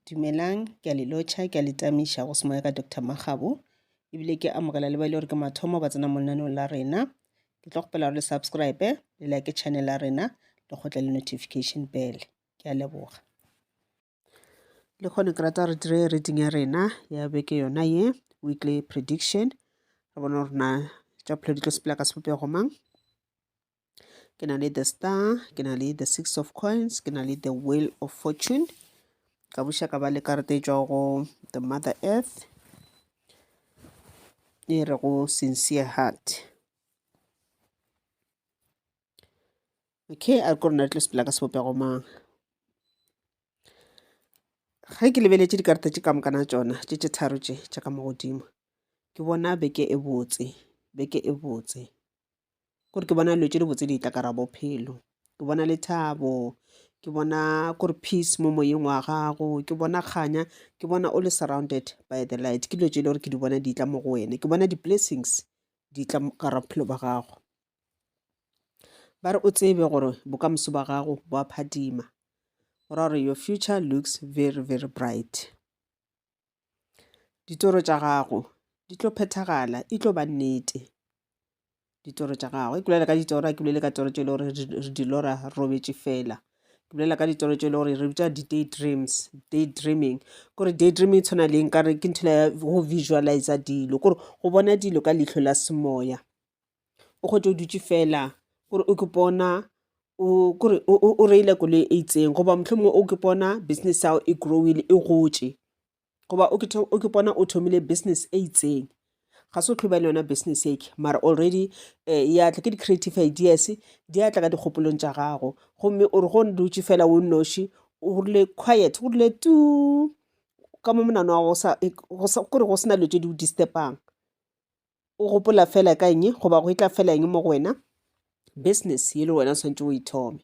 Dumelang, ke a le lotšha, ke a le tamiša go semoya ka Doctor Makgabo. Ebile ke amogela le ba ile gore ke mathomo ba tsena mo lenaneong la rena. Ke tlo kgopela gore le subscribe, le like channel ya rena, le kgotle le notification bell. Ke a leboga. Le kgone ke rata re dire reading ya rena ya beke yona ye, weekly prediction. Re bone gore na tša bophelo di tlo sepela ka sebopego mang. Ke na le the star, ke na le the six of coins, ke na le the wheel of fortune. Ka buša ka ba le karata e tšwago go the mother earth e re go sincere heart. Okay, a re ko rena re tlo sepela ka sebopego mang. Ge ke lebeletše dikarata tše ka mokana tšona tše tše tharo tše tša ka mo godimo, ke bona beke e botse, beke e botse. Kore ke bona dilo tše dibotse di tla ka ra bophelo. Ke bona lethabo, ke bona kore peace mo moyeng wa gago, ke bona kganya, ke bona o le surrounded by the light. Ke dilo tše e le gore ke di bona di tla mo go wena. Ke bona di-blessings di tla ka ra bophelo ba gago. Ba re o tsebe gore bokamoso ba gago bo a phadima. Go ra gore your future looks very very bright. Ditoro tša gago di tlo phethagala, e tlo ba nnete. Ditoro tša gago, ke bolela ka ditoro, ke bolele ka toro tše e le gore re di lora re robetše fela. Ke bolela ka ditoro tše e le gore re bitša di-day dreams, day dreaming. Kore day dreaming e tshwana le nkare ke ntho ya go visualizer dilo, kore go bona dilo ka leihlo la semoya. O kgotse o dutše fela kore o ke bona o kore o reila koloi e itseng goba mohlomongwe o ke bona business ya gago e growile e gotše goba o ke bona o thomile business e itseng. Ga se o tlo ba le yona business e mara already eh, ya tla ke di-creative ideas di a tla ka dikgopolong tša gago gomme o re go dutše fela o nnoši o rile quiet o rile tuu ka mo monano wa gago kore go sena dilo tše di o disturbang. O gopola fela ka eng goba go etla fela eng mo go wena? Business ye le wena o swanetše o e thome.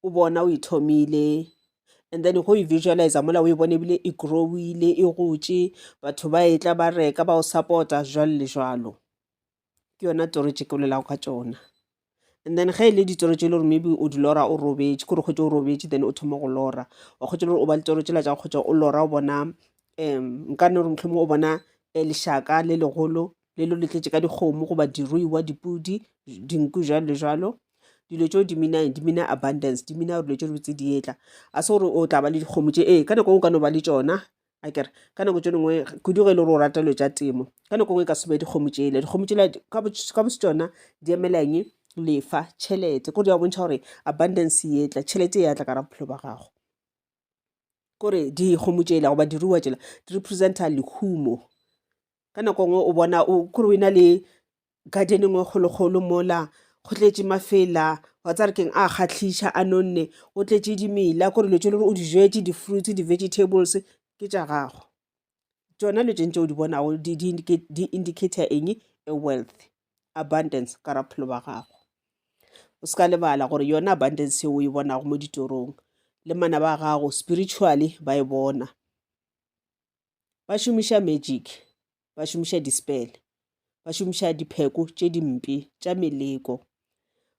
O bona o e thomile and then go e visualizer mola o e bone ebile e growile e gotše batho ba etla ba reka ba o support-a jwalo le jwalo. Ke yona toro tše ke bolelago ka tšona. And then ge e le ditoro tše e le gore maybe o di lora o robetše, ke gore kgwetše o robetše then o thoma go lora. Wa kgwetša e le gore o ba le toro tšela tša go kgwetša o lora o bona um nka no re mohlomongwe o bona lešaka le legolo le le le tletše ka dikgomo goba diruiwa, dipudi, dinku jwalo le jwalo. Dilo tšeo di mean-a eng? Di mean-a abundance, di mean-a gore dilo tše dibotse di etla. A se gore o tla ba le dikgomo tše, ee ka nako e nngwe o ka no ba le tšona akere ka nako tše dingwe kudu ge e le gore o rata dilo tša temo ka nako e nngwe e ka se be dikgomo tšela dikgomo tšela ka bo tšona di emela eng lefa tšhelete kore di a bontšha gore abundance e etla tšhelete e atla ka ra bophelo ba gago kore dikgomo tšela goba diruiwa tšela di representa lehumo ka nako e nngwe o bona kore o e na le garden e nngwe kgolokgolo mola go tletše mafela wa tsare keng a kgahliša a nonne go tletše dimela kore dilo tše le gore o di jetse di-fruits di-vegetables ke tša gago tšona dilo tše ntše o di bonago di indicator eng a wealth abundance ka ra bophelo ba gago o se ka lebala gore yona abundance yeo o e bonago mo ditorong le manaba a gago spiritually ba e bona ba šomiša magic ba šomiša di-spell, ba šomiša dipheko tše dimpe tša meleko.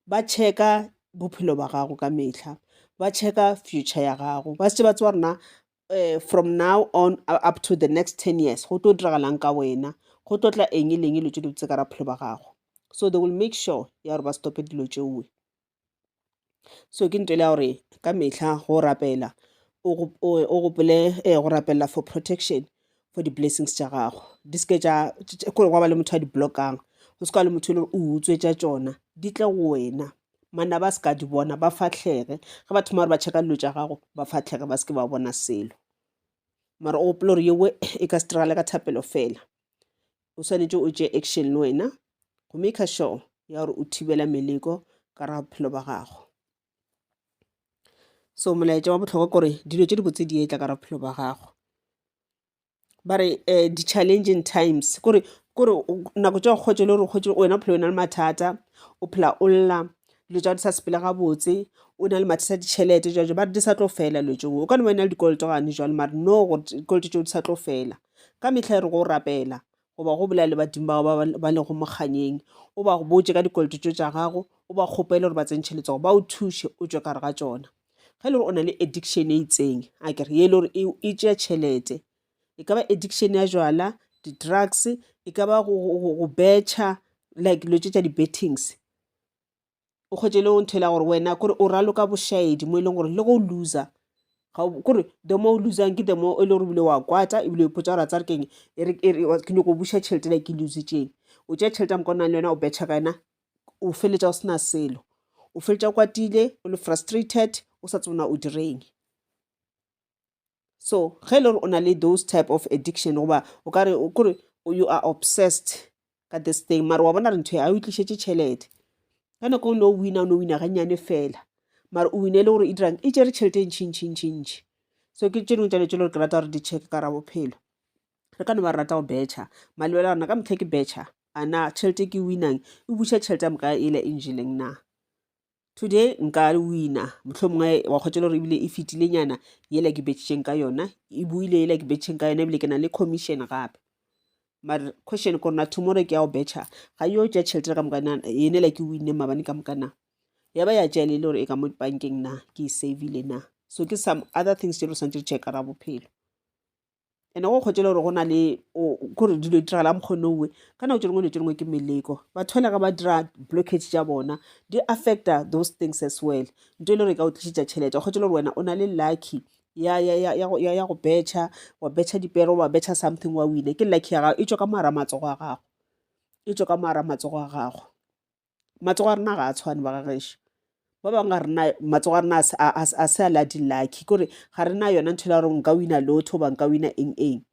Ba checka bophelo ba gago ka mehla, ba checka future ya gago, ba šetše ba tseba gore na um from now on up to the next 10 years go tlo diragalang ka wena, go tlo tla eng le eng dilo tše dibotse ka bophelo ba gago. So they will make sure ya gore ba stope dilo tšeoe. So ke ntho e le ya gore ka mehla go rapela o gopole eh, go rapelela for protection for di-blessings tša gago di seke tša kore gwa ba le motho a di blockang go se ka le motho e le gore o utswetša tšona di tle go wena manaba a se ka di bona ba fahlege ge ba thoma gore ba checka dilo tša gago ba fahlege ba se ke ba bona selo mara o gopole gore yewe e ka se diragale ka thapelo fela o swanetše o tšee action le wena go maker sure ya gore o thibela meleko ka ra bophelo ba gago so molaetša wa bohlokwa kore dilo tše dibotse di etla ka ra bophelo ba gago ba re um di-challenging times kore kore nako tša go kgotse le gore o kgotse wena o phela o na le mathata o phela o lla dilo tša di sa sepele gabotse o na le mathata a ditšhelete jalo ba re di sa tlo fela dilo tšeo o ka no ba na le dikoloto gane jalo mare no gore dikoloto tšeo di sa tlo fela ka mehla e re go rapela goba go bolela le badimo ba ba ba lego mo kganyeng o ba botše ka dikoloto tšeo tša gago o ba kgopele gore ba tsentšhe letsogo ba o thuše o tšwe ka gare ga tšona. Ge e le gore o na le addiction e itseng, a kere ye e le gore e tšea tšhelete, e ka ba addiction ya jwala, di-drugs, e ka ba go betšha like dilo tše tša di-bettings. O hwetše e le ntho e la gore wena kore o raloka bošaedi mo e leng gore le go loser kore the more o losang ke the more e le gore ebile wa kwata ebile o ipotsa gore a tsare keng e re ke nyako buša tšhelete la ke lositšeng. O tšea tšhelete ya moka o nang le yona o betšha ka yona o feletša o se na selo. O feletša o kwatile o le frustrated o sa tsebe na o direng. So ge e le gore o na le those type of addiction goba o ka re kore you are obsessed ka this thing mara wa bona re ntho e ga o itlišetše tšhelete ka nako o ne o wina o ne o wina gannyane fela mara o wine e le gore e dirang e tšere tšhelete e ntšhi ntšhi ntšhi ntšhi. So ke tše dingwe tša dilo tše le gore ke rata gore di check ka ra bophelo. Re ka no ba re rata go betšha malebela rena ka mehla ke betšha a na tšhelete ke winang e buša tšhelete ya moka ele e njeleng na. Today nka wina mohlomongwe wa kgotsa le gore ebile e fetile nyana yela ke betšitšeng ka yona e buile yela ke betšitšeng ka yona ebile ke na le commission gape mare question ko rena tomorrow ke ya go betšha ga yo tšea tšhelete ka moka na yene la ke winne maabane ka moka na ya ba ya tšea le le gore e ka mo bankeng na ke e savile na so ke some other things tše re swantse re checka ra bophelo. Ene go kgotšela gore go na le kore dilo di diragala mokgwa owe ka nako tše dingwe dilo tše dingwe ke meleko. Batho bale ge ba dira blockage tša bona di affecta those things as well. Ntho e le gore e ka go tlišetša tšhelete wa kgotšela gore wena o na le lucky ya go betšha, wa betšha dipere wa betšha something wa wina ke lucky ya gago e tšwa ka mo gare ga matsogo a gago, e tšwa ka mo gare ga matsogo a gago. Matsogo a rena ga a tshwane ba gagešo. Ba bangwe ga rena matsogo a rena a se a la di-lucky kore ga re na yona ntho e la gore nka wina lotto goba nka wina eng eng.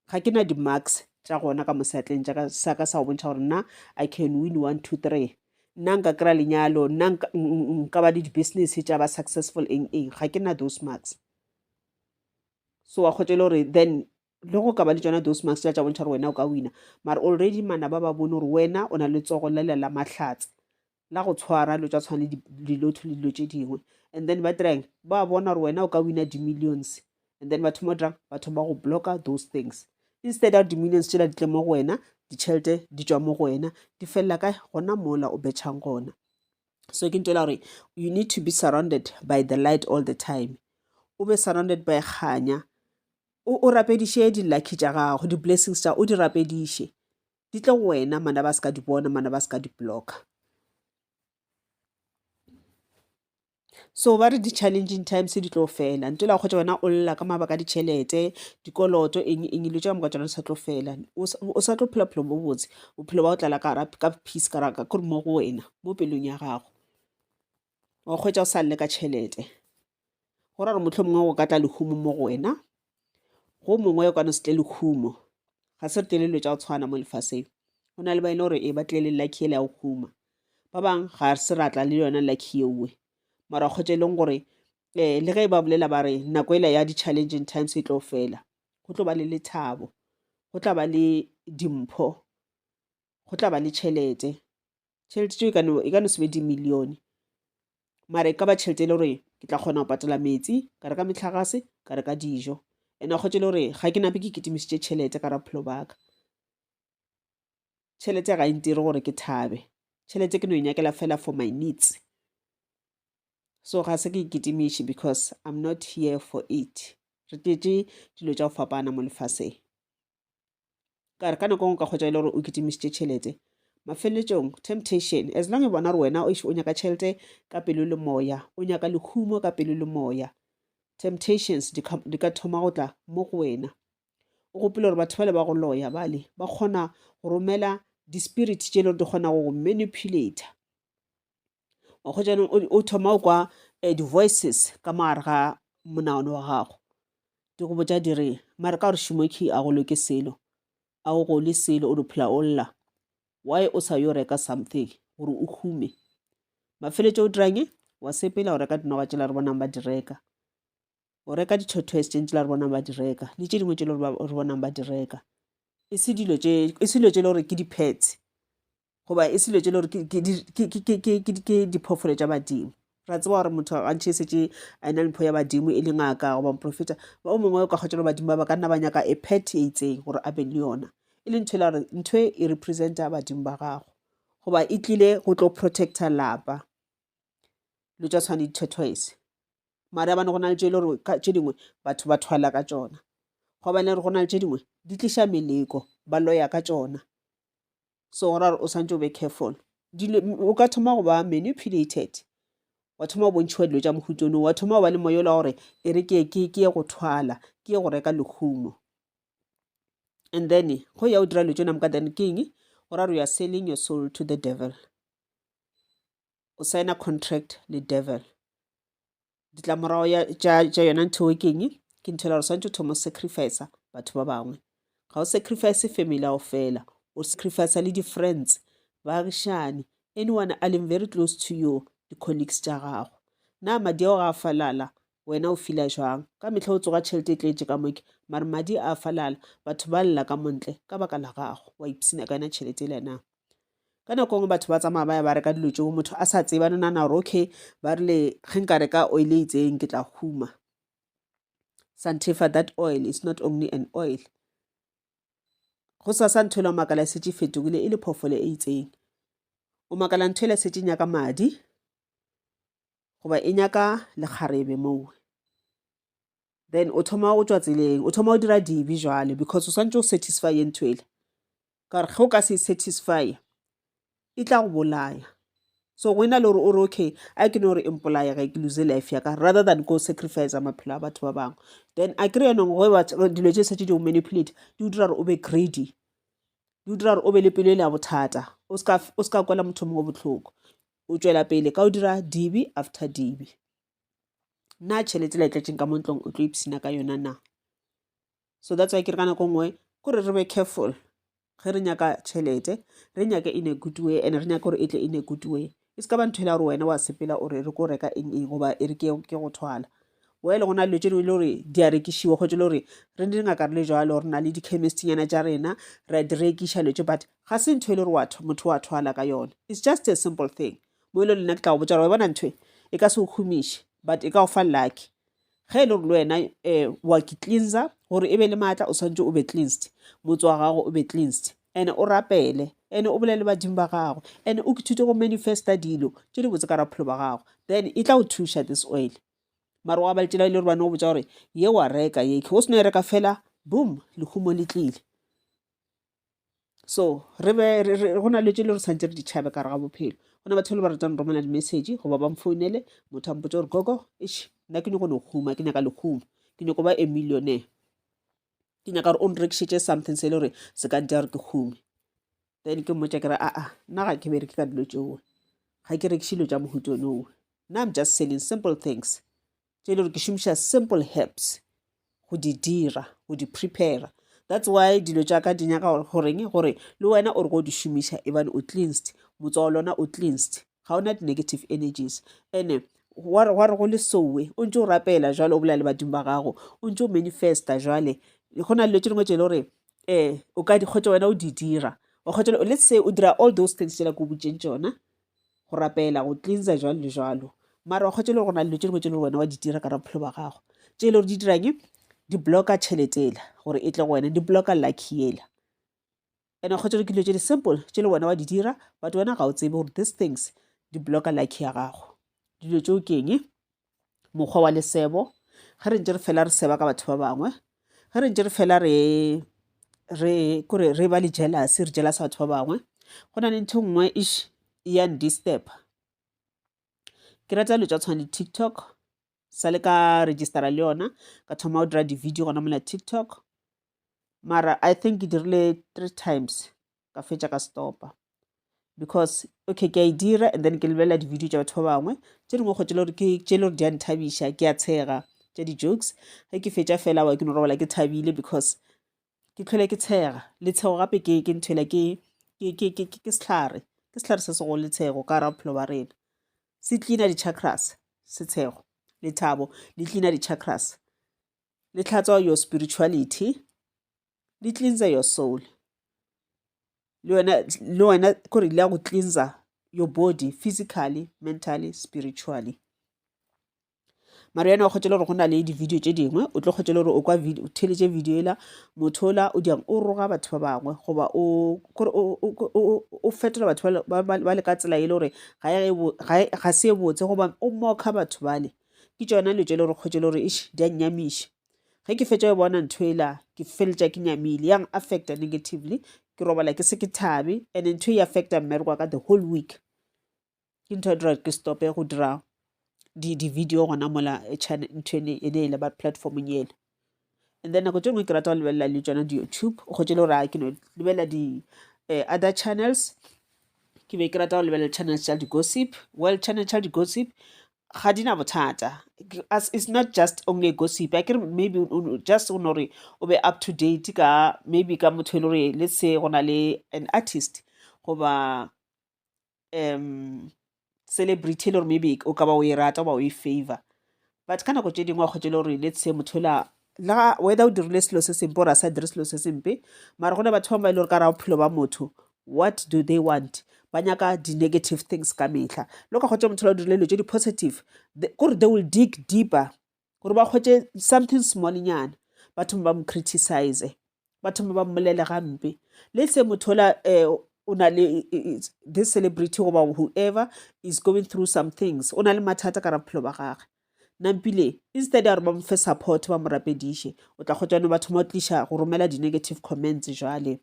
Ga ke na di-marks tša gona ka mo seatleng tša ka sa ka sa go bontšha gore nna I can win 1 2 3. Nna nka kry-a lenyalo, nna nka ba le di-business tša ba successful eng eng. Ga ke na those marks. So wa kgotsa e le gore then le go ka ba le tšona those marks tša bontšha gore wena o ka wina mara already manaba ba bone gore wena o na le tsogo lele la mahlatse la go tshwara dilo tša tshwana le dilotho le dilo tše dingwe and then ba dirang ba bona gore wena o ka wina di-millions and then ba thoma dirang ba thoma go blocka those things instead of di-millions tšela di tle mo go wena ditšhelete di tšwa mo go wena di felela kae gona mola o betšhang gona so ke ntho e la gore you need to be surrounded by the light all the time o be surrounded by kganya O, o rapediše di-lucky tša gago, di-blessings tša, o di rapediše. Di tle go wena, manaba a se ka di bona, manaba a se ka di blocka. So ba re di-challenging times di tlo fela. Nto la kgotsa wena o lla ka mabaka a ditšhelete, dikoloto, eng eng, dilo tša ka moka tšona di sa tlo fela. O sa tlo phela bophelo bo botse, bophelo ba go tlala ka ka peace ka ka kore mo go wena, mo pelong ya gago. Wa kgwetsa o sa lle ka tšhelete. Go ra gore mohlomongwe go ka tla lehumo mo go wena, go mongwe o ka no se tle lehumo. Ga se re tlele dilo tša go tshwana mo lefaseng. Go na le ba e le gore ee ba tlile le lucky yela ya go huma. Ba bangwe ga se ra tla le yona lucky yeowe. Mara wa kgwetša e leng gore um le ge ba bolela ba re nako ela ya di-challenging times e tlo fela, go tlo ba le lethabo, go tla ba le dimpho, go tla ba le tšhelete. Tšhelete tšeo e ka no, e ka no se be dimilione, mara e ka ba tšhelete e le gore ke tla kgona go patela metsi, ka reka mehlagase, ka reka dijo. And wa kgotša e le gore ga ke nape ke kitimišitše tšhelete ka bophelo ba ka. Tšhelete ga e ntire gore ke thabe. Tšhelete ke no e nyakela fela for my needs. So ga se ke e kitimiše because I'm not here for it. Re tletše dilo tša go fapana mo lefaseng. Ka re ka nako nngwe ka kgotsa e le gore o kitimišitše tšhelete. Mafeletšong, temptation, as long e bona gore wena o nyaka tšhelete ka pelo le moya, o nyaka lehumo ka pelo le moya, temptations di ka, di ka thoma go tla mo go wena. O gopole gore batho bale ba go loya bale ba kgona go romela di-spirit tše e le gore di kgona go go manipulator. Wa kgotsa o thoma o kwa eh, di-voices ka mo gare ga monagano wa gago di go botša di re mare ka gore šimokhi a go loke selo a o gole selo o di phela o lla why o sa yo reka something gore o hume mafeletšo o dirang wa sepela o reka dinoga tšela re bonang ba di reka o reka di-tortoise tše tšela re bonang ba di reka le tše dingwe tše re bonang ba di reka e se dilo tše e se dilo tše le gore ke di-pets goba e se dilo tše le gore ke diphoofolo tša badimo. Ra tseba gore motho gantši e šetše a ena le mpho ya badimo e le ngaka goba moprofeta, o mongwe o ka kgotsa gore badimo ba ba ka nna ba nyaka a pet e itseng gore a be le yona. E le ntho e le gore ntho e e representa badimo ba gago goba e tlile go tlo protecta lapa. Dilo tša tshwana le di-tortoise. Mara bane go na le tše e le gore tše dingwe batho ba thwala ka tšona. Gwa ba le gore go na le tše dingwe di tliša meleko, ba loya ka tšona. So go ra gore o swantše o be careful. Dilo o ka thoma go ba manipulated, wa thoma go bontšhiwa dilo tša mohuta ono, wa thoma go ba le moya ola wa gore e re ke ke ke ye go thwala, ke ye go reka lehumo. And then go ya o dira dilo tšona moka then ke eng? Go ra gore you are selling your soul to the devil. O signa contract le devil. Ditlamorago tša yona ntho eo ke eng? Ke ntho e le gore swantše o thoma o sacrifice batho ba bangwe. Ga o sacrifice family ya gago fela, o sacrifice le di-friends, baagišani, anyone a leng very close to you, di-colleagues tša gago. Na madi ao ga a falala, wena o feela jwang? Ka mehla o tsoga tšhelete e tletše ka moke, mare madi a falala, batho ba lla ka montle ka baka la gago. Wa ipshina ka yona tšhelete yela na? Ka nako e nngwe batho ba tsamaya ba ya ba reka dilo tšeo motho a sa tsebe, a no nagana gore okay ba rile ge nka reka oil e itseng ke tla huma. Santefa that oil is not only an oil. Go sasa ntho ela o makala e šetše e fetogile e le phoofolo e itseng. O makala ntho ela e šetše e nyaka madi goba e nyaka lekgarebe moo. Then o thoma go tšwa tseleng, o thoma go dira dibe jwale because o swantše o satisfye ntho ela. Ka gore ge o ka se e satisfye e tla go bolaya. So go e na le gore o re okay a ke no re e mpolaya ge ke lose life ya ka rather than go sacrifice maphelo a batho ba bangwe. Then a kry yanong ge dilo tše setse di go manipulate di go dira gore o be greedy, di go dira gore o be le pelo e le ya bothata, o se ka kwela motho mongwe bohloko. O tšwela pele ka go dira dibe after dibe. Na tšhelete la e tletšeng ka mo ntlong o tlo ipshina ka yona na? So that's why ke re ka nako nngwe kore re be careful ge re nyaka tšhelete, re nyake in a good way and re nyake gore e tle in a good way. E se ka ba ntho e la gore wena wa sepela o re re ko reka eng eng goba e re ke ke go thwala. Well go na le dilo tše dingwe e le gore di a rekišiwa kgotsa e le gore re le dingaka re le jwalo re na le di-chemist-nyana tša rena re a di rekiša dilo tše but ga se ntho e le gore wa motho wa thwala ka yona. It's just a simple thing. Mo e le nna ke tla go botša gore wa bona ntho e e ka se go humiše but e ka go fa lucky. Ge e le gore le wena um wa ke cleanser gore e be le maatla o swanetše o be cleansed, motse wa gago o be cleansed and o rapele and o bolele badimo ba gago and o ithute go manifesta dilo tše dibotse ka bophelo ba gago then e tla go thuša this oil. Mara wa ba le tšela e le gore ba no go botša gore ye wa reka ye o se no e reka fela boom lehumo le tlile. So re be go na le tše le re tshwanetse re di tšhabe ka gare ga bophelo. Go na batho ba le ba ratang go romela di-message goba ba mfounele motho a mpotša gore gogo eish nna ke nyako no huma ke nyaka lehumo ke nyako ba a millionaire ke nyaka gore o nrekišetše something se e le gore se ka ntira gore ke hume. Then ke mmotša ke re aa nna ga ke bereke ka dilo tšeo ga ke rekiše dilo tša mohuta ono. Nna I'm just selling simple things tše e le gore ke šomiša simple herbs go di dira go di prepare that's why dilo tša ka di nyaka goreng gore le wena o re go di šomiša ebane o cleansed motswa wa lona o cleansed ga ona di-negative energies ene wa re go le sowe o ntse o rapela jwale o bolela le badimo ba gago o ntse o manifesta jwale go na le dilo tše dingwe tše e le gore um o ka di kgotsa wena o di dira wa kgotsa let's say o dira all those things tšela ko botšeng tšona go rapela, go cleanser jwalo le jwalo. Mara wa kgwetša e le gore go na le dilo tše dingwe tše e le gore wena wa di dira ka bophelo ba gago. Tše e le gore di dirang di blocka tšhelete ela gore e tle go wena, di blocka lucky ela. And wa kgwetša gore ke dilo tše di simple tše le wena wa di dira but wena ga o tsebe gore these things di blocka lucky ya gago. Dilo tšeo ke eng? Mokgwa wa lesebo, ge re ntše re fela re seba ka batho ba bangwe, ge re ntše re fela re re kore re ba le jealousy, re jealous batho ba bangwe. Go na le ntho e nngwe eish e ya ndisturb. Ke rata dilo tša tshwana le TikTok, sa le ka registera le yona ka thoma go dira di-video gona mola TikTok. Mara I think ke dirile 3 times ka fetša ka stopa because okay ke a e dira and then ke lebelela di-video tša batho ba bangwe tše dingwe kgotsa le gore ke tše le gore di a nthabiša ke a tshega tša di-jokes ge ke fetša fela wa ke no robala ke thabile because ke tlhole ke tshega letshego gape ke ke ntho ela ke ke ke ke ke sehlare ke sehlare se segolo letshego ka gara bophelo ba rena se cleana di-chakras setshego lethabo le cleana di-chakras le tlhatswa your spirituality le cleanse your soul le wena le wena kore le ya go cleanser your body physically mentally spiritually mara yena o kgotse le gore go na le di-video tše dingwe o tlo kgotse le gore o kwa video o theletše video ela motho ola o diang o roga batho ba bangwe goba o kore o fetola batho ba le ka tsela e le gore ga se e botse goba o mokga batho bale. Ke tšona dilo tše e le gore kgwetše le gore eish di a nnyamiša. Ge ke fetša go bona ntho ela ke feleletša ke nyamile, yang affecta negatively, ke robala ke se ke thabe and ntho e affecta mmereko wa ka the whole week. Ke ntho ya dira ke stope go dira di-video gona mola eh, ntho ene ene ba platformong ele. And then nako tše dingwe ke rata go lebelela le tšona di-YouTube, o kgwetše le gore a ke no lebelela di eh, other channels. Ke be ke rata go lebelela channels tša di-gossip. Well, channel tša di-gossip ga di na bothata. As it's not just only a gossip. A ke re maybe just o no re o be up to date ka maybe ka motho e le gore let's say go na le an artist goba um celebrity e le gore maybe o ka ba o e rata goba o e favor. But ka nako tše dingwe wa kgwetša e le gore let's say motho yola le ga whether o dirile selo se sempe or a sa dire selo se sempe, mara go na batho ba bangwe ba e le gore ka ra bophelo ba motho what do they want? Ba nyaka di-negative things ka mehla. Le o ka kgwetša motho yola o dirile dilo tše di-positive, kore they will dig deeper gore ba kgwetše something small nyana, ba thome ba mo criticize. Ba thoma ba mmolele gampe. Let's say motho ola um o na le this celebrity goba whoever is going through some things, o na le mathata ka bophelo ba gage. Nampile instead ya gore ba mo fe support ba mo rapediše, o tla kgotsa no ba thoma go tliša go romela di-negative comments jwale.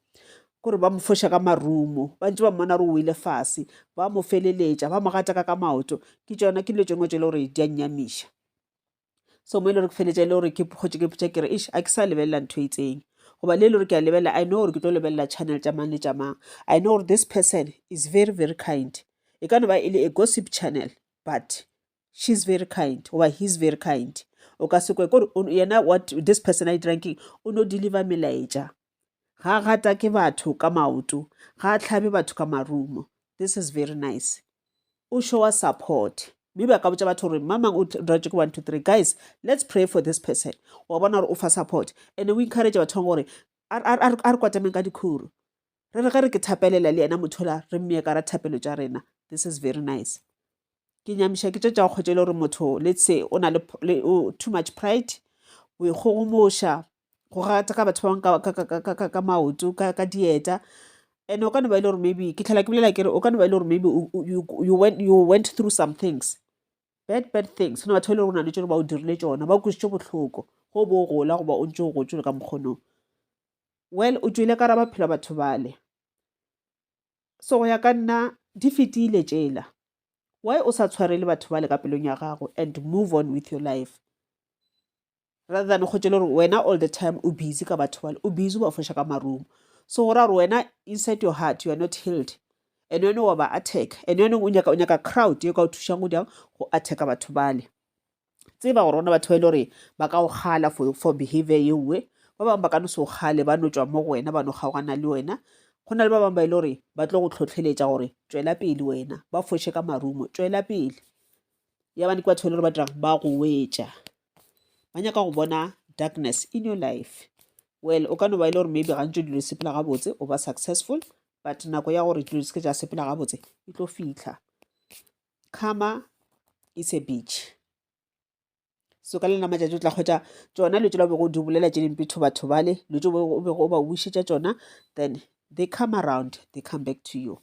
Kore ba mo foša ka marumo, ba ntse ba mmona gore o wele fase, ba mo feleletša, ba mo gataka ka maoto. Ke tšona ke dilo tše dingwe tše e le gore di a nnyamiša. So mo e le gore ke feletša e le gore ke kgotše ke ipotša ke re eish a ke sa lebelela ntho e itseng. Goba le e le gore ke a lebelela I know gore ke tlo lebelela channel tša mang le tša mang. I know gore this person is very very kind. E ka no ba e le a gossip channel but she's very kind goba he's very kind. O ka se kwe kore yena what this person a e dirang keng o no deliver melaetša. Ga a gatake batho ka maoto, ga a hlabe batho ka marumo. This is very nice. O showa support. Maybe a ka botša batho gore mamang o dratše ke 1 2 3 guys, let's pray for this person. Wa bona gore o fa support and o encourage batho gore a re kwatameng ka dikhuru. Re re ge re ke thapelela le yena motho la re mmeye ka ra thapelo tša rena. This is very nice. Ke nyamiša ke tše tša go kgwetša e le gore motho let's say o na le too much pride, boikgogomoša, go gata ka batho ba bangwe ka maoto, ka dieta. And o ka no ba e le gore maybe, ke tlhola ke bolela ke re o ka no ba e le gore maybe you went through some things, bad bad things. Go na batho ba e le gore o na le tšone ba o dirile tšona, ba o kwešitše bohloko ge o bo o gola goba o ntše o gotše le ka mokgonong. Well, o tšwele ka ra maphelo a batho bale. So go ya ka nna di fetile tšela. Why o sa tshwarele batho bale ka pelong ya gago and move on with your life? Rather than go tšele gore wena all the time o busy ka batho bale, o busy o ba foša ka marumo. So go ra gore wena inside your heart you are not healed. And wena wa ba attack. And wena o nyaka o nyaka crowd e ka o thušang go diang go attacka batho bale. Tseba gore gona batho ba e le gore ba ka go kgala for behavior yeuwe. Ba bangwe ba ka no se go kgale, ba no tšwa mo go wena, ba no kgaogana le wena. Go na le ba bangwe ba e le gore ba tlo go tlhotlheletša gore tšwela pele wena, ba foše ka marumo, tšwela pele. Ya bane ke batho ba e le gore ba dirang, ba go wetša. Ba nyaka go bona darkness in your life. Well, o ka no ba e le gore maybe gantši dilo di sepela gabotse, o ba successful, but nako ya gore dilo di se ke tša sepela gabotse e tlo fihla. Karma is a bitch. So ka lena matšatši o tla kgwetša tšona dilo tšela o bego o di bolela tše dimpe to batho bale, dilo tše o bego o ba wišetša tšona, then they come around, they come back to you.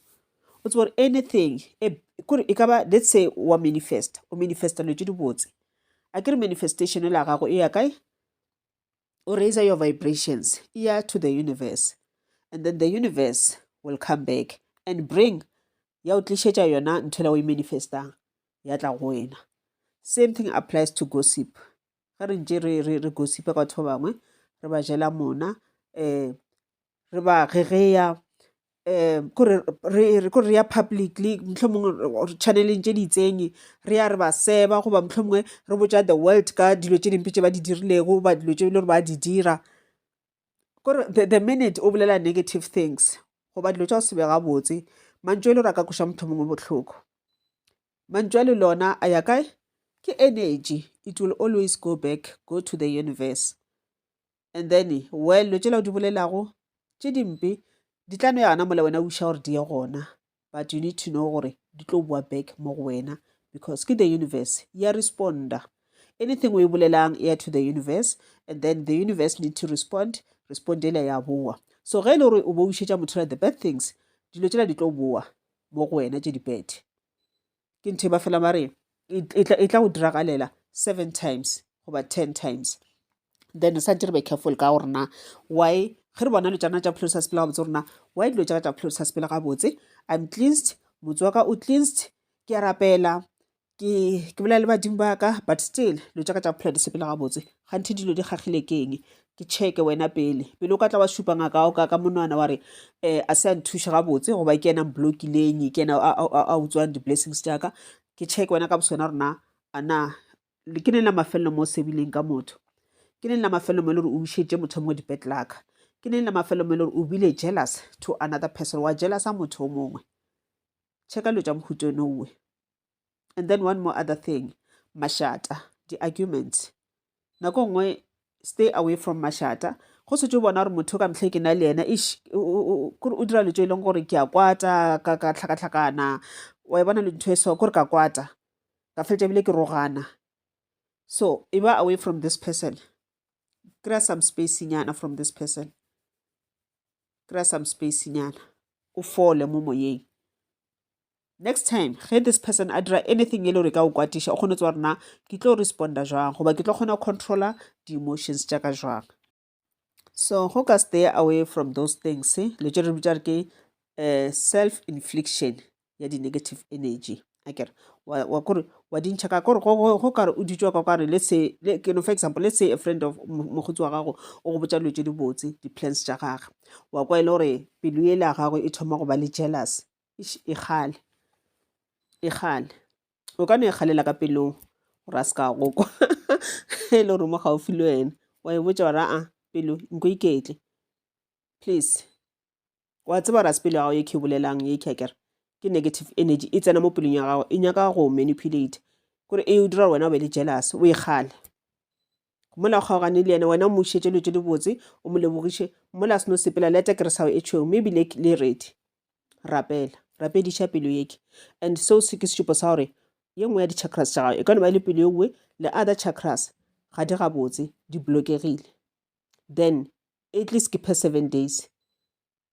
O tsebe gore anything, e, kore e ka ba, let's say wa manifest, o manifesta dilo tše dibotse. A ke re manifestation la gago e ya kae? O raise your vibrations, e ya to the universe. And then the universe will come back and bring, ya o tlišetša yona ntho la o e manifestang, ya tla go wena. Same thing applies to gossip. Ge re ntše re, re, re gossipa ka batho ba bangwe, re ba jela mona, eh, re ba gegeya, eh, kore re, re, kore re ya publicly, mohlomongwe channeleng tše di itseng, re ya re ba seba, goba mohlomongwe re botša the world ka dilo tše dimpe tše ba di dirilego, goba dilo tše e le gore ba di dira. Kore the minute o bolela negative things, goba dilo tša go se be gabotse, mantšu a e le gore a ka kweša motho mongwe bohloko. Mantšu a le lona a ya kae? Ke energy. It will always go back, go to the universe. And then, well, dilo tšela o di bolelago tše dimpe di tla no ya gona mola wena o iša gore di ye gona. But you need to know gore di tlo boa back mo go wena because ke the universe ya responda. Anything o e bolelang e ya to the universe and then the universe need to respond, respond ela ya boa. So ge e le gore o bo o išetša motho the bad things, dilo tšela di tlo boa mo go wena tše di bad. Ke ntho e ba fela ba re e tla go diragalela. Seven times goba ten times. Then re santse re be careful ka gore na why ge re bona dilo tša rena tša bophelo di sa sepele gabotse gore na why dilo tša ka tša bophelo di sa sepele gabotse. I'm cleansed, motse wa ka o cleansed, ke a rapela, ke ke bolela le badimo ba ka but still dilo tša ka tša bophelo di sepele gabotse. Kganthe dilo di gagile ke eng? Ke checke wena pele. Pele o ka tla wa šupa ngaka ya gago ka monwana wa re um a se a nthuša gabotse goba ke yena a mblokileng, ke yena a utswang di-blessings tša ka. Ke checke wena ka boswena gore na a na ke neng la mafelelo mo o sebileng ka motho? Ke neng la mafelelo mo e le gore o wišetše motho o mongwe di-bad luck? Ke neng la mafelelo mo e le gore o bile jealous to another person, wa jealousa motho o mongwe? Checka dilo tša mohuta onowe. And then one more other thing, mašata, di-arguments. Nako nngwe stay away from mašata. Go setse o bona gore motho ka mehla ke na le yena, eish, kore o dira dilo tše e leng gore ke a kwata, ka ka hlakahlakana, wa e bona le ntho e so, kore ka kwata. Ka fetša ebile ke rogana. So e ba away from this person. Kry-a some space nyana from this person. Kry-a some space nyana. O fole mo moyeng. Next time ge this person a dira anything e le gore e ka o kwatiša, o kgone go tseba gore na ke tlo responda jwang goba ke tlo kgona go controla di-emotions tša ka jwang. So go ka stay away from those things, le tše re bitša re ke eh, self infliction ya di-negative energy. Akere wa wa kore wa di ntšha ka kore go go go kare o di tšwa ka kare let's say le ke no for example let's say a friend of mokgotsi wa gago o go botša dilo tše dibotse di-plans tša gage wa kwa e le gore pelo yela ya gago e thoma go ba le jealous eish e kgale e kgale O ka no e kgalela ka pelong gore a se ka go kwa ge e le gore o mo gaufi le wena. Wa e botša wa re aa pelo nko iketle please. Wa tseba gore a se pelo ya gago ye ke e bolelang ye ke akere ke negative energy e tsena mo pelong ya gago e nyaka go manipulate kore e o dira gore wena o be le jealous o e kgale. Mola o kgaogane le yena wena o mo išetše dilo tše dibotse o mo lebogiše mola a seno sepela leta ke re sa e tšhweu mme ebile le ready. Rapela, rapediša pelo yeke. And seo se ke sešupo sa gore ye nngwe ya di-chakras tša gago e ka no ba e le pelo ye nngwe le other chakras ga di gabotse, di blokegile. Then at least ke per 7 days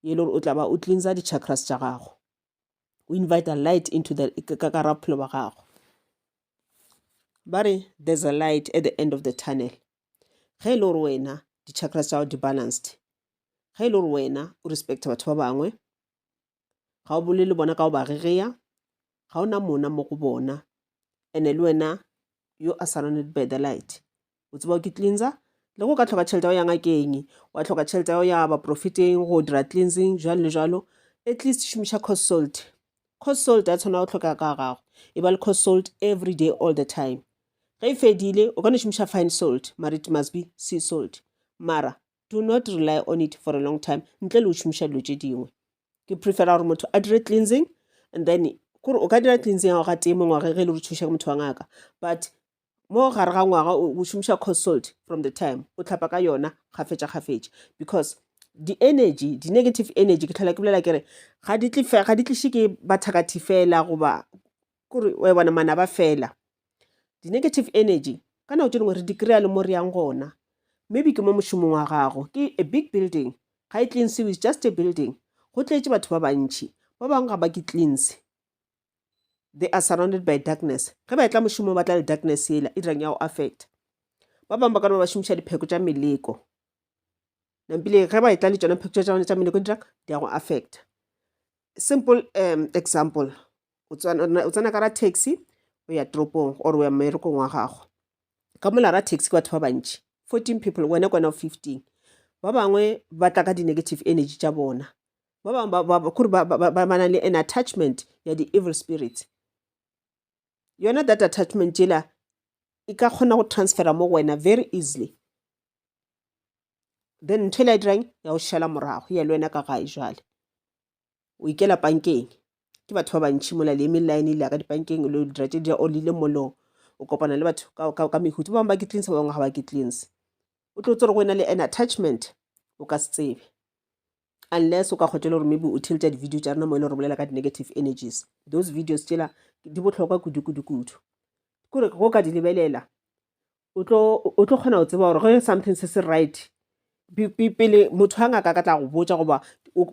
ye le gore o tla ba o cleansa di-chakras tša gago. O invite light into the ka ka bophelo ba gago. Ba re there's a light at the end of the tunnel. Ge e le gore wena di-chakras tša gago di balanced, ge e le gore wena o respecta batho ba bangwe, ga o bolele le bona ka go ba gegea, ga o na mona mo go bona, and-e le wena you are surrounded by the light. O tseba ke cleanser, le go ka hloka tšhelete ya go ya ngakeng, wa hloka tšhelete ya go ya baprofeteng go dira cleansing jwalo le jwalo, at least šomiša coarse salt. Coarse salt ya tshwana go hloka ka gago, e ba le coarse salt every day all the time. Ge e fedile o ka no šomiša fine salt, mara it must be sea salt. Mara do not rely on it for a long time ntle le go šomiša dilo tše dingwe. Ke prefera gore motho a dire cleansing and then kore o ka dira cleansing ya gago gatee mo ngwageng ge e le gore thuša ke motho wa ngaka but mo gare ga ngwaga o šomiša coarse salt from the time o hlapa ka yona kgafetša kgafetša because di-energy di-negative energy ke tlhola ke bolela ke re ga di tle ga di tliše ke bathakathi fela goba kore wa bona manaba fela. Di-negative energy ka nako tše dingwe re di kry-a le mo re yang gona. Maybe ke mo mošomong wa gago, ke a big building, ga e cleansiwe, it's just a building. Go tletše batho ba bantši, ba bangwe ga ba ke cleanse. They are surrounded by darkness. Ge ba etla mošomong ba tla le darkness yela e dirang ya go affect. Ba bangwe ba ka no ba ba šomiša dipheko tša meleko. Nampile ge ba etla le tšona pheko tša meleko di dirang di ya go affect. Simple example, o tsena ka ra taxi o ya toropong or o ya mmerekong wa gago. Ka mola ra taxi ke batho ba bantši, 14 people, wena ke wena o 15. Ba bangwe ba tla ka di-negative energy tša bona. Ba bangwe kore ba na le an attachment ya di-evil spirits. Yona that attachment yela e ka kgona go transfera mo go wena very easily. Then ntho e la e dirang ya go šala morago ya le wena ka gae jwale. O ikela pankeng, ke batho ba bantši mola le eme line le ya ka dipankeng le dira tše di or le ile mall-ong. O kopana le batho ka mehuta, ba bangwe ba ke cleanse, ba bangwe ga ba ke cleanse. O tlo tseba gore go na le an attachment o ka se tsebe. Unless o ka kgotsa le gore maybe o theeletša di-video tša rena mo e le gore bolela ka di-negative energies. Those videos tšela di bohlokwa kudu kudu kudu. Kore go ka di lebelela o tlo o tlo kgona go tseba gore ge something se se right pele motho wa ngaka a ka tla go botša goba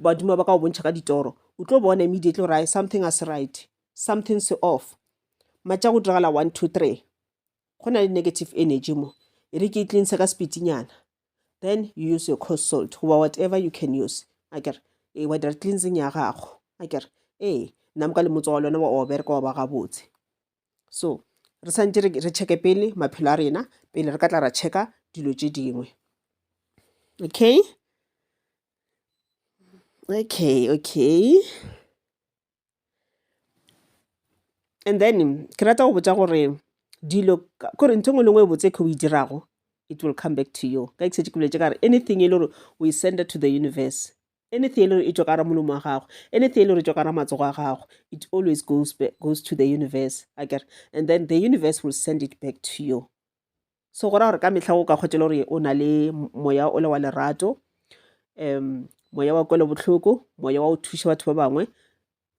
badimo ba ka go bontšha ka ditoro o tlo bona immediately gore ai something a se right, something se off. Matša go diragala 1 2 3. Go na le negative energy mo. E re ke e cleanse ka speedinyana. Then you use your coarse salt goba whatever you can use. Akere ee wa dira cleansing ya gago. Akere ee nna moka le motse wa lona wa o bereka wa ba gabotse. So re santše re checke pele maphelo a rena pele re ka tla ra checka dilo tše dingwe. Okay? Okay, okay. And then ke rata go botša gore dilo kore ntho e nngwe le nngwe e botse ke o e dirago it will come back to you. Ka ke šetše ke boletše ka re anything e le gore o e send to the universe, anything e le gore e tšwa ka gare molomo wa gago, anything e le gore e tšwa ka gare matsogo a gago, it always goes back, goes to the universe akere, and then the universe will send it back to you. So go ra gore ka mehla o ka kgotša le gore o na le moya o le wa lerato, um moya wa kwelobohloko, moya wa go thuša batho ba bangwe,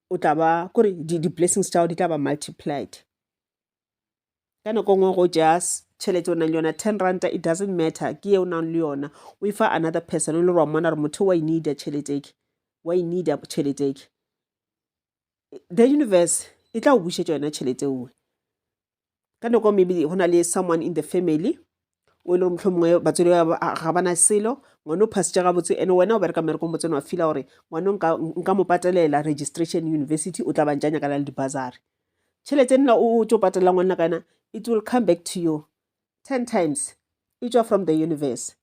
o tla ba kore di-blessings tša gago di tla ba multiplied. Ka nako e nngwe go tšea tšhelete o nang le yona ten ranta it doesn't matter ke ye o nang le yona o e fa another person o le gore wa mmona gore motho wa e needa tšhelete eke wa e needa tšhelete eke the universe e tla go bušetša yona tšhelete ewe. Ka nako maybe go na le someone in the family o e le gore mohlomongwe batswadi ga ba na selo, ngwana o phasitše gabotse and wena o bereka mmerekong botse wa feela gore ngwana nka mo patelela registration university o tla ba ntše a nyakana le di-bursary. Tšhelete nna o tšo patelela ngwanna ka yona it will come back to you 10 times e tšwa from the universe.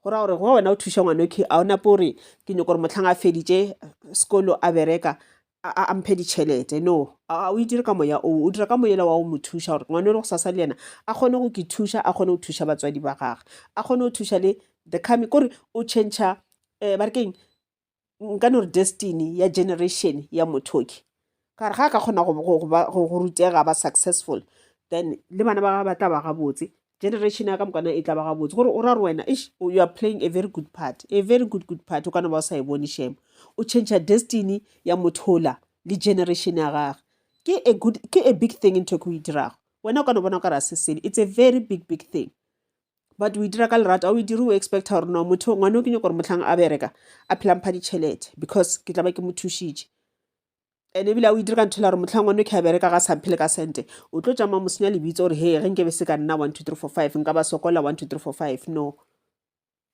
Go ra gore go wena o thuša ngwana okay a o nape gore ke nyoko gore motlhang a feditše sekolo a bereka a mphe ditšhelete no a o e dire ka moya oo o dira ka moyela wa go mo thuša gore ngwana o le go sasa le yena a kgone go ke thuša a kgone go thuša batswadi ba gage a kgone go thuša le the coming kore o change um eh, ba re keng nka no re destiny ya generation ya mothoki ka re ga a ka kgona go rutega ba successful then le bana ba gagwe ba tla ba gabotse generation ya ka mokana e tla ba gabotse gore o ra gore wena ish you are playing a very good part a very good good part o kana ba o sa e bone shame o change destiny ya mothola le generation ya gage ke a good ke a big thing ntho e ke o e dirago wena o ka no bona o ka re a se sele it's a very big big thing but o e dira ka lerato a o e dire o expecta gore no motho ngwane o ke nyaka gore motlhang a bereka a phela mpha ditšhelete because ke tla ba ke mo thušitše And ebile a o itire ka ntho la gore motlhang ngwane ke a bereka ga sa mphele ka sente o tlo tšama mo senya lebitso gore he ge nke be se ka nna 1 2 3 4 5 nka ba sokola 1 2 3 4 5 no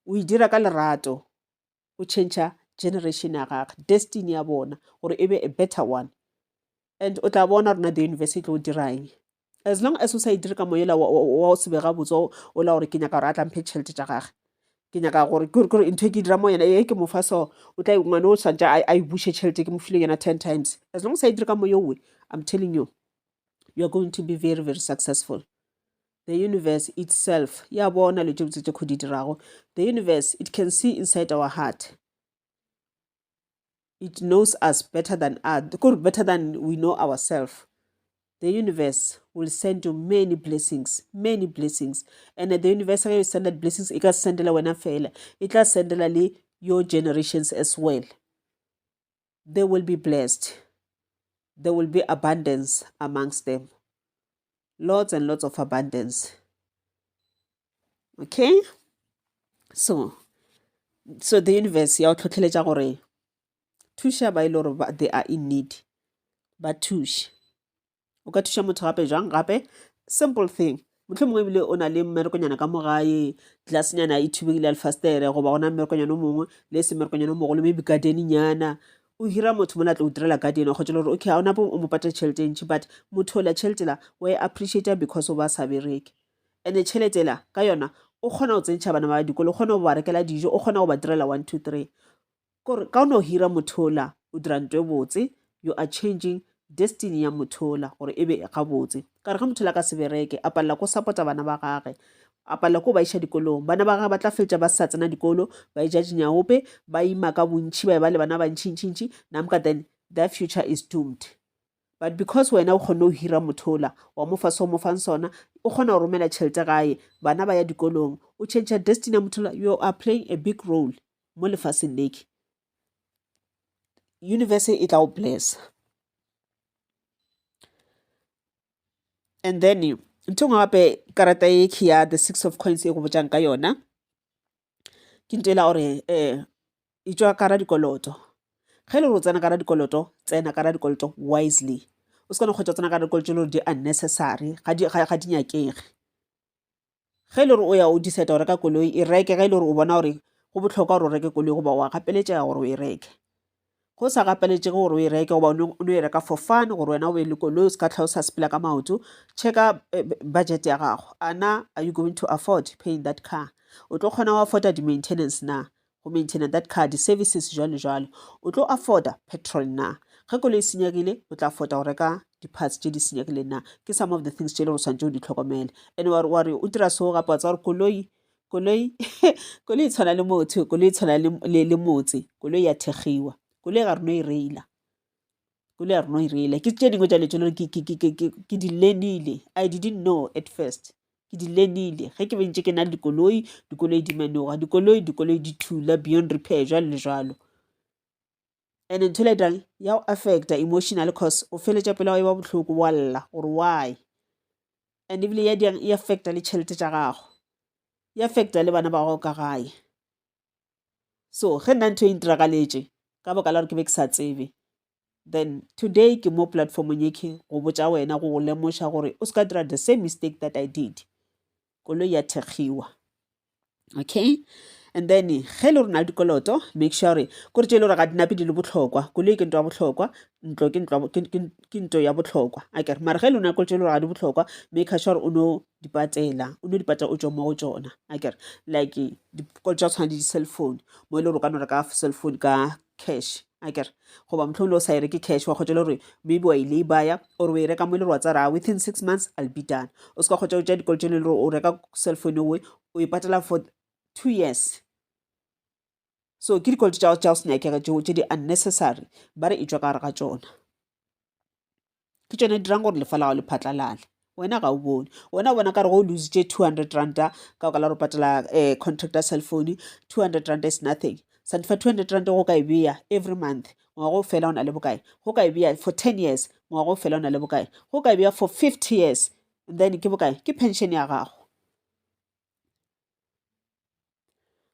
o e dira ka lerato o change generation ya gage destiny ya bona gore e be a better one and o tla bona rona the universe e tlo dirang as long as o sa e dire ka moyela wa o se be gabotse o la gore ke nyaka gore a tla mphe tšhelete tša gage ke nyaka gore kore ntho e ke dira mo yena e ke mo fa so o tla ngwane o tshwanetse a e buše tšhelete ke mo file yona 10 times as long as a e dire ka moya owe i'm telling you you are going to be very very successful the universe itself ya bona lo tše botse tše kgo di dirago the universe it can see inside our heart it knows us better than us better than we know ourselves the universe will send you many blessings many blessings and the universe ge e senda blessings e ka sendela wena fela e tla sendela le your generations as well they will be blessed there will be abundance amongst them lots and lots of abundance okay so so the universe ya go tlhotlheletša gore thuša ba e le gore they are in need ba thuše o ka thuša motho gape jwang gape simple thing mohlomongwe ebile o na le mmerekonyana ka mo gae glasenyana e thubegile ya lefastere goba gona mmerekonyana o mongwe le se mmerekonyana o mogolo maybe gardenyana o hira motho mola tlo o direla garden wa kgotsa le gore okay ga o nape o mo patela tšhelete e ntši but motho ola tšhelete la wa e appreciata because o ba sa bereke and-e tšhelete la ka yona o kgona go tsentšha bana ba dikolo o kgona go ba rekela dijo o kgona go ba direla one two three kore ka o no hira motho ola o dira nto e botse you are changing destiny ya motho ola gore e be gabotse ka re ge motho ola ka se bereke a palela ko support-a bana ba gage a palela ko ba iša dikolong bana ba gage ba tla fetša ba sa tsena dikolo ba eja dinyaope ba ima ka bontšhi ba e ba le bana ba ntšhintšhintšhi namka then their future is doomed but because wena o kgonne go hira motho ola wa mo fa se o mo fang sona o kgona go romela tšhelete gae bana ba ya dikolong o change destiny ya motho ola you are playing a big role mo lefaseng leke universe e tla o blessa and then ntho engwe gape karata e ke ya the six of coins e go botšang ka yona ke ntho e la gore um e tšwa ka ra dikoloto ge e le gore o tsena ka ra dikoloto tsena ka ra dikoloto wisely o se ka no kgotsa tsena ka ra dikoloto tse le gore di unnecessary ga di nyakege. Ge e le gore o ya o decide go reka koloi, e reke ge e le gore o bona gore go bohlokwa gore o reke koloi goba wa gapeletšega gore o e reke. Ge o sa gapeletšege gore o e reke goba o no e reka for fun gore wena o be le koloi o se ka hlwa o sa sepela ka maoto, checka budget ya gago. A na are you going to afford paying that car? O tlo kgona go afforda di-maintenance na? Go maintaina that car, di-services jwalo jwalo. O tlo afforda petrol na? Ge koloi e senyegile, o tla afforda go reka di-parts tše di senyegileng na? Ke some of the things tše e le gore o swanetše go di hlokomela. And wa re wa re o dira so gape wa tseba gore koloi koloi koloi e tshwana le motho, koloi e tshwana le, le, le motse, koloi ya thekgiwa. Koloi ga re no e reila. Koloi ga re no e reila. Ke tše dingwe tša dilo tše le gore ke, ke, ke, ke, ke, ke di learnile. I didn't know at first. Ke di learnile ge ke be ntše ke na le dikoloi, dikoloi di menoga, dikoloi, dikoloi di thula beyond repair jwalo le jwalo. And ntho e la dirang ya go affecta emotionally cause o feletša pelo ya gago e ba bohloko wa lla gore why. And ebile ya dirang e affecta le tšhelete tša gago, e affecta le bana ba gago ka gae. So ge nna ntho e ntiragaletše ka baka la gore ke be ke sa tsebe, then today ke mo platformong ye ke go botša wena go go lemoša gore o se ka dira the same mistake that I did. Koloi ya thekgiwa. Okay? And then ge e le gore na le dikoloto, make sure gore kore tše e le gore ga di nape di le bohlokwa. Koloi ke ntho ya bohlokwa, ntlo ke ntlo ke ntho ya bohlokwa. Akere mara ge e le na le tše e le gore ga di bohlokwa, make sure gore o no di patela, o no di patela o tšwe mo go tšona. Akere like dikoloto tša go tshwana le di-cell phone, mo e le gore o ka no reka cell phone ka cash akere goba mohlomong le o sa e reke cash wa kgotsa le gore maybe wa e lay-baya or o e reka mo e le gore wa tsara within 6 months I'll be done. O se ka kgotsa o tšea dikolo tše le gore o reka cell phone owe o e patela for 2 years. So ke dikoloto tša go se nyakege tšeo tše di unnecessary, ba re e tšwa ka gare ga tšona. Ke tšone di dirang gore lefa la gago le phatlalale. Wena ga o bone. Wena o bona ka re go o lositše 200 ranta ka baka la gore o patela contract ya cell phone, 200 ranta is nothing. Santi fa 200 ranta go ka e bea every month, ngwaga o fela o na le bokae? Go ka e bea for 10 years, ngwaga o fela o na le bokae? Go ka e bea for 50 years, then ke bokae? Ke pension ya gago.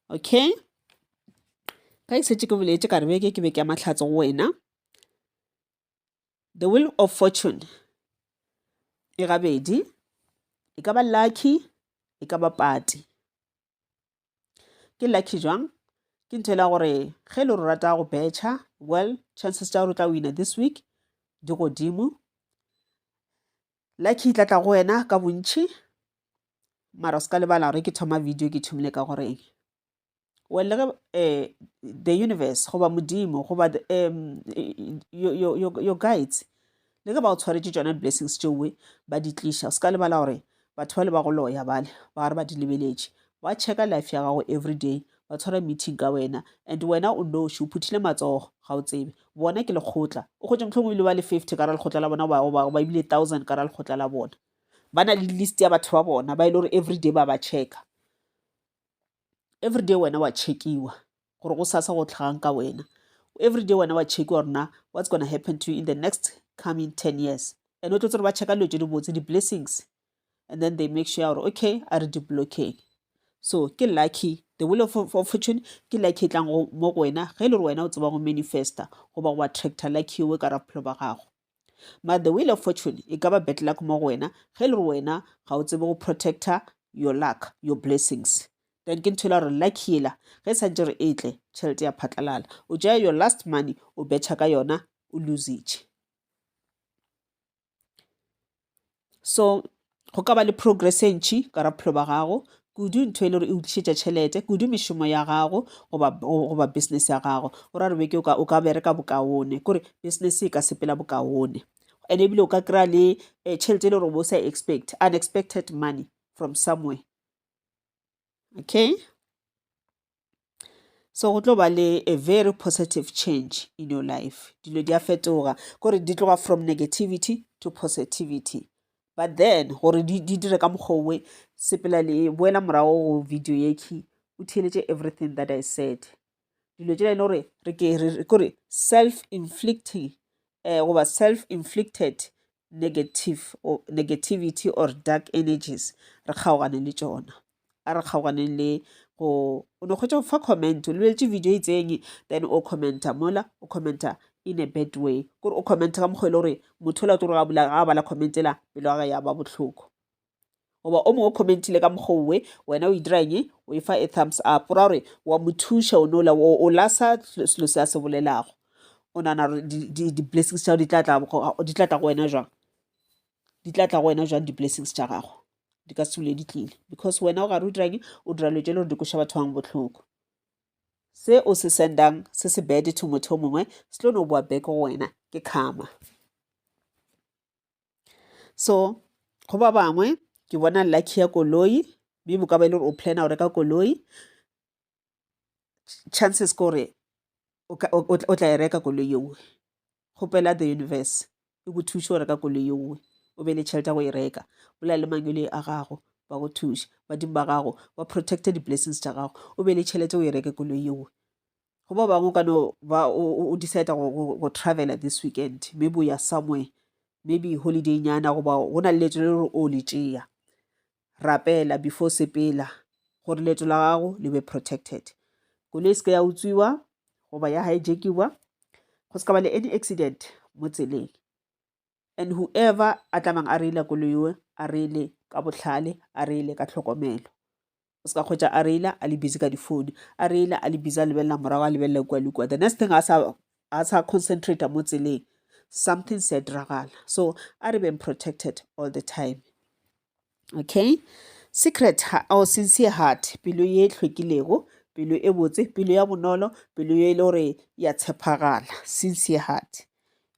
Okay? Ka ke šetše ke boletše ka re beke ke beke ya mahlatso go wena. The Wheel of Fortune e gabedi, e ka ba lucky, e ka ba pati. Ke lucky jwang? Ke ntho e la gore ge e le gore o rata go betšha, well, chances tša gore o tla wina this week di godimo. Lucky e tla tla go wena ka bontši, mara o se ka lebala gore ke thoma video ke thomile ka goreng. Well, le ge the universe goba Modimo goba your, your, your, your guides le ge ba o tshwaretše tšona di-blessings tšeoe ba di tliša, o se ka lebala gore batho ba le ba go loya bale ba gare ba di lebeletše, ba checka life ya gago every day, ba tshwara meeting ka wena, and wena o noši o phuthile matsogo ga o tsebe. Bona ke lekgotla, o kgotše mohlomongwe ebile ba le 50 ka ra lekgotla la bona goba ebile 1000 ka ra lekgotla la bona. Ba na le list ya batho ba bona ba e le gore every day ba ba checka. Everyday wena wa checkiwa gore go sasa go tlhagang ka wena. Everyday wena wa checkiwa gore na what's gonna happen to you in the next coming 10 years. And o tlo tsere ba checka dilo tše dibotse, di-blessings, and then they make sure gore okay, a re di-blockeng. So ke lucky, the wheel of fortune ke lucky e tlang mo go wena ge e le gore wena o tseba go manifesta goba go attracta lucky eo ka ra bophelo ba gago. Mara the wheel of fortune e ka ba bad luck mo go wena ge e le gore wena ga o tsebe go protecta your luck, your blessings. Then ke ntho e la gore lucky yela ge e santše re e tle, tšhelete ya phatlalala. O tšea your last money o betšha ka yona, o lositše. So go ka ba le progress e ntši ka ra bophelo ba gago, kudu ntho e le gore e o tlišetša tšhelete, kudu mešomo ya gago goba goba business ya gago. O ra re beke o ka o ka bereka bokaone, kore business e ka sepela bokaone. And ebile o ka kry-a le tšhelete e le gore o bo sa expect, unexpected money from somewhere. Okay? So go tlo ba le a very positive change in your life. Dilo di a fetoga, kore di tloga from negativity to positivity. But then gore di di dire ka mokgwa owe, sepela le boela morago go video ye key, o theeletše everything that I said. Dilo tšela e le gore re ke re kore self-inflicting goba self-inflicted negative or negativity or dark energies, re kgaogane le tšona. A re kgaoganeng le go o no kgwetša go fa comment, o lebeletše video e itseng, then o commenta mola, o commenta in a bad way. Kore o commenta ka mokgwa e le gore motho ola o tlo re ga bula ga bala comment ela pelo ya gagwe ya ba bohloko. Goba o mongwe o commentile ka mokgwa owe, wena o e dira eng? O e fa a thumbs up. O ra gore wa mo thuša o nola, o lasa selo se a se bolelago. O nagana gore di-blessings tša gago di tla tla di tla tla go wena jwang? Di tla tla go wena jwang di-blessings tša gago? Di ka se dule di tlile because wena o gare o dira eng? O dira dilo tše le gore di kweša batho ba bangwe bohloko. Se o se sendang se se bad to motho o mongwe se tlo no boa back go wena, ke karma. So go ba bangwe ke bona lucky ya koloi, maybe o ka ba e le gore o planner go reka koloi, chances ke gore o tla e reka koloi yeo. Kgopela the universe e go thuše go reka koloi yeo, o be le tšhelete ya go e reka. Bolela le mangwele a gago ba go thuše, badimo ba gago ba protecte di-blessings tša gago, o be le tšhelete o e reke koloi yeo. Go ba bangwe o ka no ba o decide go travela this weekend, maybe o ya somewhere, maybe holiday nyana goba go na le leeto le gore o le tšea. Rapela before sepela gore leeto la gago le be protected. Koloi e se ke ya utswiwa goba ya hijackiwa, go se ka ba le any accident mo tseleng. And whoever a tlamang a reila koloi eo, a reile ka bohlale, a reile ka tlhokomelo. O se ka kgwetša a reila a le busy ka difounu, a reila a le busy a lebelela morago, a lebelela kua le kua. The next thing a sa a sa concentrate mo tseleng, something se a diragala. So a re beng protected all the time. Okay? Secret or sincere heart, pelo ye hlwekilego, pelo e botse, pelo ya bonolo, pelo ye e le gore ya tshepagala. Sincere heart.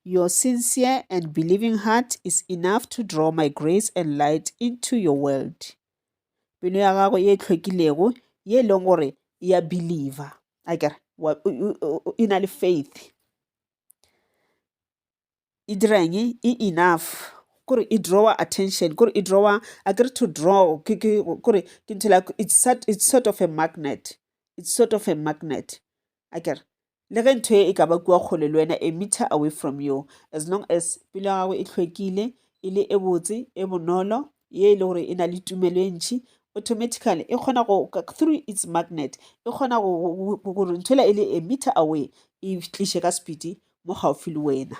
Your sincere and believing heart is enough to draw my grace and light into your world. Pelo ya gago ye hlwekilego, ye e leng gore ya believer, akere e na le faith. E dira eng? E enough kore e drawer attention, kore e drawer, akere to draw ke kore ke ntho like it's sort of a magnet, it's sort of a magnet, akere. Le ge ntho e ka ba kua kgole le wena, a meter away from you, as long as pelo ya gago e hlwekile, e le e botse, e bonolo, ye e le gore e na le tumelo e ntši, automatically e kgona go, through its magnet, e kgona gore ntho ela e le a meter away, e tliše ka speed mo gaufi le wena.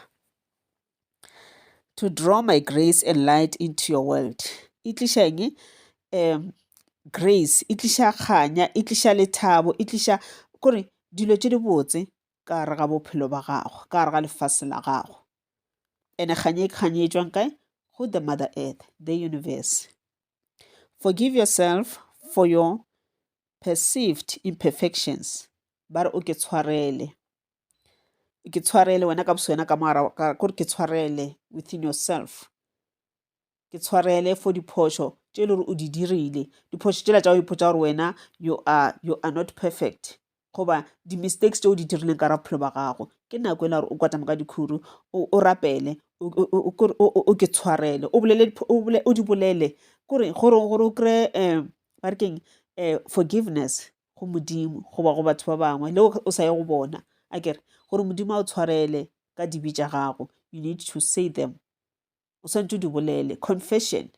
To draw my grace and light into your world. E tliša eng? Grace, e tliša kganya, e tliša lethabo, e tliša kore dilo tše dibotse ka gare ga bophelo ba gago, ka gare ga lefase la gago. Ene kganya e kganya e tšwang kae? Go the mother earth, the universe. Forgive yourself for your perceived imperfections. Ba re o ke tshwarele. Ke tshwarele wena ka boswena ka mogara, kore ke tshwarele within yourself. Ke tshwarele for diphošo tše e le gore o di dirile. Diphošo tšela tša go ipotša gore wena you are not perfect. Goba di-mistakes tše o di dirileng ka bophelo ba gago. Ke nako e la gore o kwatame ka dikhuru, o rapele, o ke tshwarele, o bolele, o di bolele. Kore gore o kry-e ba re keng, forgiveness go Modimo goba go batho ba bangwe le o sa ye go bona. Akere gore Modimo a o tshwarele ka dibe tša gago, you need to say them. O swantše o di bolele. Confession.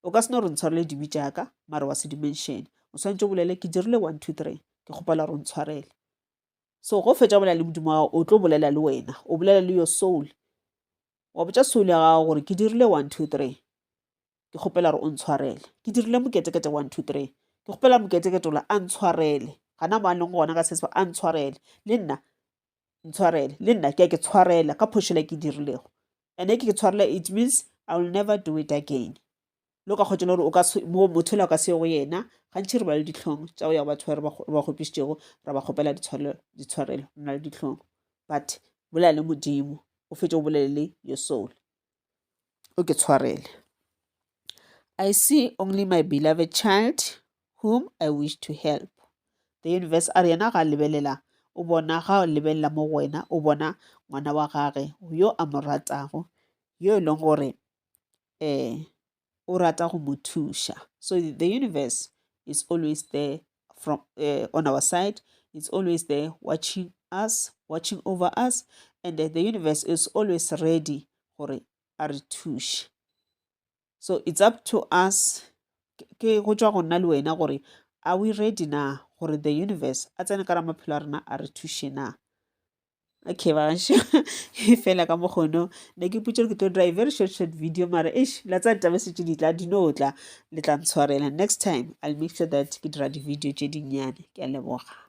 O ka se no re ntshwarele dibe tša ka, mara wa se di mention. O swantše o bolele, ke dirile 1, 2, 3, ke kgopela gore o ntshwarele. So go fetša bolela le Modimo wa gago, o tlo bolela le wena, o bolela le your soul. Wa botša soul ya gago gore ke dirile 1, 2, 3, ke kgopela gore o ntshwarele. Ke dirile moketekete 1, 2, 3, ke kgopela moketekete ola a ntshwarele. Gana mo a leng gona ka se a ntshwarele. Le nna ntshwarele, le nna ke a ke tshwarela ka phošo le ke dirilego. And ke tshwarela, it means I will never do it again. Le ka kgotsa le gore o ka mo motho la ka se go yena, gantši re ba le dihlong tša go ya batho ba re ba kgopišitšego, ra ba kgopela ditshwarelo, re na le dihlong. But bolela le Modimo, o fetše o bolele le your soul. O ke tshwarele. I see only my beloved child whom I wish to help. The universe a re yena ga lebelela, o bona ga lebelela mo go wena, o bona ngwana wa gage yo a mo ratago, yo e leng gore o rata go mo thuša. So the universe is always there from on our side. It's always there watching us, watching over us, and the universe is always ready gore a re thuše. So it's up to us, ke go tšwa go nna le wena gore are we ready na gore the universe a tsene ka ra maphelo a rena a re thuše na. Okay bagašo e fela ka mokgono ne ke putše gore ke tlo dira a very short short video mara eish la tsaya ditaba setse di tla di no tla le tla ntshwarela next time I'll make sure that ke dira di-video tše dinnyane ke a leboga.